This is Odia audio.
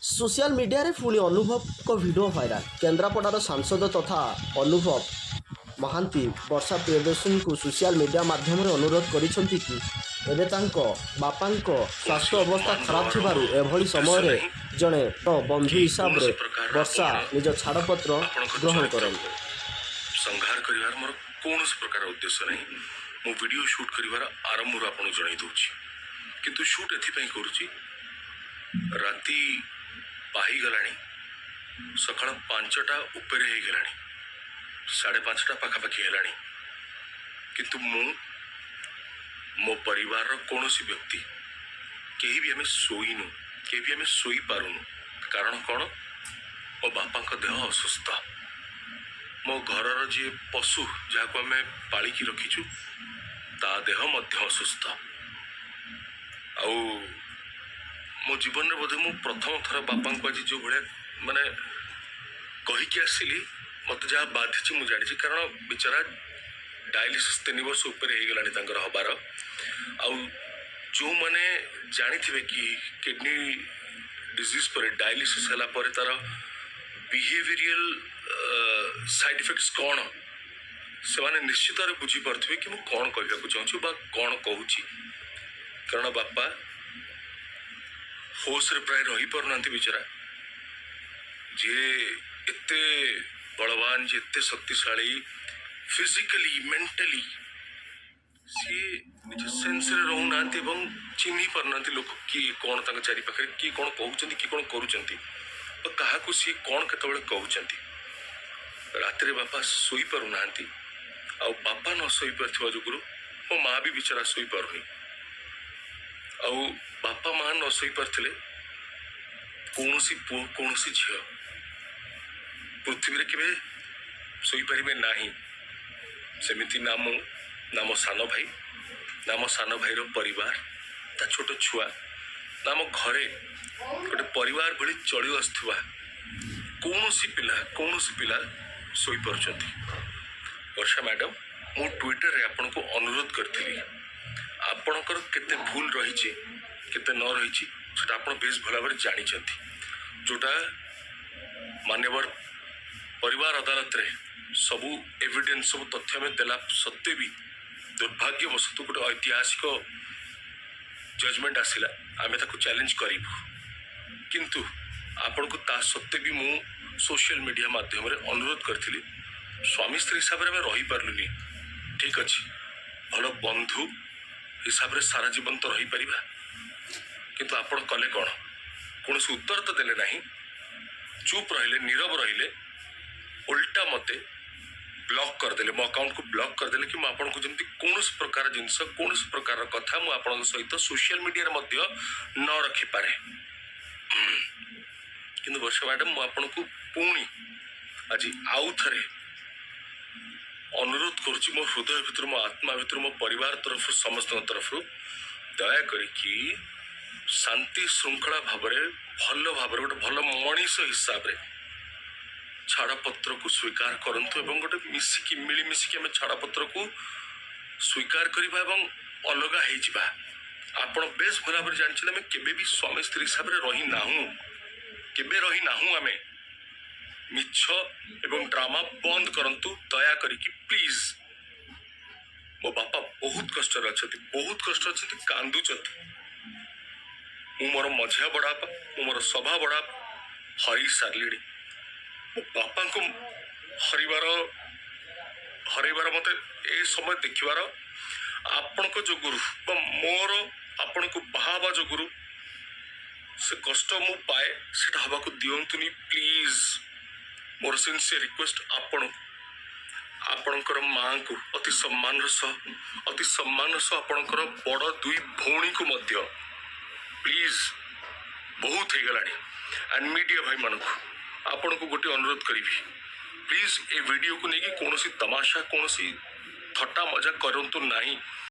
ସୋସିଆଲ ମିଡିଆରେ ପୁଣି ଅନୁଭବଙ୍କ ଭିଡ଼ିଓ ଭାଇରାଲ। କେନ୍ଦ୍ରାପଡ଼ାର ସାଂସଦ ତଥା ଅନୁଭବ ମହାନ୍ତି ବର୍ଷା ପ୍ରିୟଦର୍ଶିନୀଙ୍କୁ ସୋସିଆଲ ମିଡିଆ ମାଧ୍ୟମରେ ଅନୁରୋଧ କରିଛନ୍ତି କି ଏବେ ତାଙ୍କ ବାପାଙ୍କ ସ୍ୱାସ୍ଥ୍ୟ ଅବସ୍ଥା ଖରାପ ଥିବାରୁ ଏଭଳି ସମୟରେ ଜଣେ ବନ୍ଧୁ ହିସାବରେ ବର୍ଷା ନିଜ ଛାଡ଼ପତ୍ର ଆପଣଙ୍କ ଗ୍ରହଣ ଚରିତ୍ରକୁ କରନ୍ତୁ। ସଂହାର କରିବାର ମୋର କୌଣସି ପ୍ରକାର ଉଦ୍ଦେଶ୍ୟ ନାହିଁ। ମୁଁ ଭିଡ଼ିଓ ସୁଟ୍ କରିବାର ଆରମ୍ଭରୁ ଆପଣଙ୍କୁ ଜଣାଇ ଦେଉଛି। କିନ୍ତୁ ସୁଟ୍ ଏଥିପାଇଁ କରୁଛି, ରାତି ପାହିଗଲାଣି, ସକାଳ 5ଟା ଉପରେ ହେଇଗଲାଣି, 5:30 ପାଖାପାଖି ହେଲାଣି। କିନ୍ତୁ ମୁଁ, ମୋ ପରିବାରର କୌଣସି ବ୍ୟକ୍ତି, କେହି ବି ଆମେ ଶୋଇନୁ, କେହି ବି ଆମେ ଶୋଇପାରୁନୁ। କାରଣ କ'ଣ? ମୋ ବାପାଙ୍କ ଦେହ ଅସୁସ୍ଥ। ମୋ ଘରର ଯିଏ ପଶୁ, ଯାହାକୁ ଆମେ ପାଳିକି ରଖିଛୁ, ତା ଦେହ ମଧ୍ୟ ଅସୁସ୍ଥ। ଆଉ ମୋ ଜୀବନରେ ବୋଧେ ମୁଁ ପ୍ରଥମ ଥର ବାପାଙ୍କୁ ଆଜି ଯେଉଁ ଭଳିଆ ମାନେ କହିକି ଆସିଲି, ମୋତେ ଯାହା ବାଧିଛି ମୁଁ ଜାଣିଛି। କାରଣ ବିଚରା ଡାୟାଲିସିସ୍ 3 ବର୍ଷ ଉପରେ ହେଇଗଲାଣି ତାଙ୍କର ହବାର। ଆଉ ଯେଉଁମାନେ ଜାଣିଥିବେ କି କିଡ଼ନୀ ଡିଜିଜ୍ ପରେ ଡାୟାଲିସିସ୍ ହେଲା ପରେ ତାର ବିହେଭିରିଆଲ ସାଇଡ୍ ଇଫେକ୍ଟସ୍ କ'ଣ, ସେମାନେ ନିଶ୍ଚିତ ଭାବରେ ବୁଝିପାରୁଥିବେ କି ମୁଁ କ'ଣ କହିବାକୁ ଚାହୁଁଛି ବା କ'ଣ କହୁଛି। କାରଣ ବାପା ହୋସରେ ପ୍ରାୟ ରହିପାରୁନାହାନ୍ତି। ବିଚରା ଯିଏ ଏତେ ବଳବାନ, ଯିଏ ଏତେ ଶକ୍ତିଶାଳୀ ଫିଜିକାଲି, ମେଣ୍ଟାଲି, ସିଏ ନିଜ ସେନ୍ସରେ ରହୁନାହାନ୍ତି ଏବଂ ଚିହ୍ନି ପାରୁନାହାନ୍ତି ଲୋକ କିଏ କ'ଣ, ତାଙ୍କ ଚାରିପାଖରେ କିଏ କ'ଣ କହୁଛନ୍ତି, କିଏ କ'ଣ କରୁଛନ୍ତି ବା କାହାକୁ ସିଏ କ'ଣ କେତେବେଳେ କହୁଛନ୍ତି। ରାତିରେ ବାପା ଶୋଇପାରୁନାହାନ୍ତି। ଆଉ ବାପା ନ ଶୋଇପାରୁଥିବା ଯୋଗୁରୁ ମୋ ମା ବି ବିଚରା ଶୋଇପାରୁନି। ଆଉ ବାପା ମା ନ ଶୋଇପାରୁଥିଲେ କୌଣସି ପୁଅ, କୌଣସି ଝିଅ ପୃଥିବୀରେ କେବେ ଶୋଇପାରିବେ ନାହିଁ। ସେମିତି ନା ମୁଁ, ନା ମୋ ସାନ ଭାଇ, ନା ମୋ ସାନ ଭାଇର ପରିବାର, ତା ଛୋଟ ଛୁଆ, ନା ମୋ ଘରେ ଗୋଟେ ପରିବାର ଭଳି ଚଳି ଆସୁଥିବା କୌଣସି ପିଲା, କୌଣସି ପିଲା ଶୋଇପାରୁଛନ୍ତି। ବର୍ଷା ମ୍ୟାଡ଼ାମ୍, ମୁଁ ଟ୍ୱିଟରରେ ଆପଣଙ୍କୁ ଅନୁରୋଧ କରିଥିଲି। ଆପଣଙ୍କର କେତେ ଭୁଲ ରହିଛି, କେତେ ନ ରହିଛି, ସେଟା ଆପଣ ବେଶ ଭଲ ଭାବରେ ଜାଣିଛନ୍ତି, ଯେଉଁଟା ମାନ୍ୟବର ପରିବାର ଅଦାଲତରେ ସବୁ ଏଭିଡେନ୍ସ, ସବୁ ତଥ୍ୟ ଆମେ ଦେଲା ସତ୍ତ୍ୱେ ବି ଦୁର୍ଭାଗ୍ୟବଶତଃ ଗୋଟେ ଐତିହାସିକ ଜଜମେଣ୍ଟ ଆସିଲା। ଆମେ ତାକୁ ଚ୍ୟାଲେଞ୍ଜ କରିବୁ। କିନ୍ତୁ ଆପଣଙ୍କୁ ତା ସତ୍ତ୍ୱେ ବି ମୁଁ ସୋସିଆଲ ମିଡ଼ିଆ ମାଧ୍ୟମରେ ଅନୁରୋଧ କରିଥିଲି, ସ୍ୱାମୀ ସ୍ତ୍ରୀ ହିସାବରେ ଆମେ ରହିପାରିଲୁନି, ଠିକ୍ ଅଛି, ଭଲ ବନ୍ଧୁ ହିସାବରେ ସାରା ଜୀବନ ତ ରହିପାରିବା। କିନ୍ତୁ ଆପଣ କଲେ କ'ଣ? କୌଣସି ଉତ୍ତର ତ ଦେଲେ ନାହିଁ। ଚୁପ୍ ରହିଲେ, ନୀରବ ରହିଲେ। ଓଲଟା ମୋତେ ବ୍ଲକ୍ କରିଦେଲେ, ମୋ ଆକାଉଣ୍ଟକୁ ବ୍ଲକ୍ କରିଦେଲେ କି ମୁଁ ଆପଣଙ୍କୁ ଯେମିତି କୌଣସି ପ୍ରକାର ଜିନିଷ, କୌଣସି ପ୍ରକାରର କଥା ମୁଁ ଆପଣଙ୍କ ସହିତ ସୋସିଆଲ ମିଡ଼ିଆରେ ମଧ୍ୟ ନ ରଖିପାରେ। କିନ୍ତୁ ବର୍ଷା ମ୍ୟାଡ଼ାମ୍, ମୁଁ ଆପଣଙ୍କୁ ପୁଣି ଆଜି ଆଉ ଥରେ ଅନୁରୋଧ କରୁଛି, ମୋ ହୃଦୟ ଭିତରୁ, ମୋ ଆତ୍ମା ଭିତରୁ, ମୋ ପରିବାର ତରଫରୁ, ସମସ୍ତଙ୍କ ତରଫରୁ, ଦୟା କରିକି ଶାନ୍ତି ଶୃଙ୍ଖଳା ଭାବରେ, ଭଲ ଭାବରେ, ଗୋଟେ ଭଲ ମଣିଷ ହିସାବରେ ଛାଡ଼ପତ୍ରକୁ ସ୍ୱୀକାର କରନ୍ତୁ ଏବଂ ଗୋଟେ ମିଶିକି, ମିଳିମିଶିକି ଆମେ ଛାଡ଼ପତ୍ରକୁ ସ୍ୱୀକାର କରିବା ଏବଂ ଅଲଗା ହେଇଯିବା। ଆପଣ ବେଶ ଭଲ ଭାବରେ ଜାଣିଛନ୍ତି, ଆମେ କେବେ ବି ସ୍ୱାମୀ ସ୍ତ୍ରୀ ହିସାବରେ ରହିନାହୁଁ, କେବେ ରହିନାହୁଁ ଆମେ। ମିଛ ଏବଂ ଡ୍ରାମା ବନ୍ଦ କରନ୍ତୁ ଦୟା କରିକି, ପ୍ଲିଜ୍। ମୋ ବାପା ବହୁତ କଷ୍ଟରେ ଅଛନ୍ତି, ବହୁତ କଷ୍ଟ ଅଛନ୍ତି, କାନ୍ଦୁଛନ୍ତି। ମୁଁ ମୋର ମଝିଆ ବଡ଼ବାପା, ମୁଁ ମୋର ସଭା ବଡ଼ବାପା ହରେଇ ସାରିଲିଣି। ମୋ ବାପାଙ୍କୁ ହରେଇବାର ମୋତେ ଏ ସମୟ ଦେଖିବାର ଆପଣଙ୍କ ଯୋଗୁରୁ ବା ମୋର ଆପଣଙ୍କୁ ବାହା ହେବା ଯୋଗୁରୁ ସେ କଷ୍ଟ ମୁଁ ପାଏ, ସେଟା ହେବାକୁ ଦିଅନ୍ତୁନି ପ୍ଲିଜ୍। ମୋର ସିନସିୟର ରିକ୍ୱେଷ୍ଟ ଆପଣଙ୍କୁ, ଆପଣଙ୍କର ମାଆଙ୍କୁ ଅତି ସମ୍ମାନର ସହ, ଅତି ସମ୍ମାନର ସହ, ଆପଣଙ୍କର ବଡ଼ ଦୁଇ ଭଉଣୀଙ୍କୁ ମଧ୍ୟ, ପ୍ଲିଜ୍, ବହୁତ ହେଇଗଲାଣି। ଆଣ୍ଡ ମିଡ଼ିଆ ଭାଇମାନଙ୍କୁ, ଆପଣଙ୍କୁ ଗୋଟିଏ ଅନୁରୋଧ କରିବି, ପ୍ଲିଜ୍ ଏ ଭିଡ଼ିଓକୁ ନେଇକି କୌଣସି ତମାସା, କୌଣସି ଥଟ୍ଟା ମଜା କରନ୍ତୁ ନାହିଁ।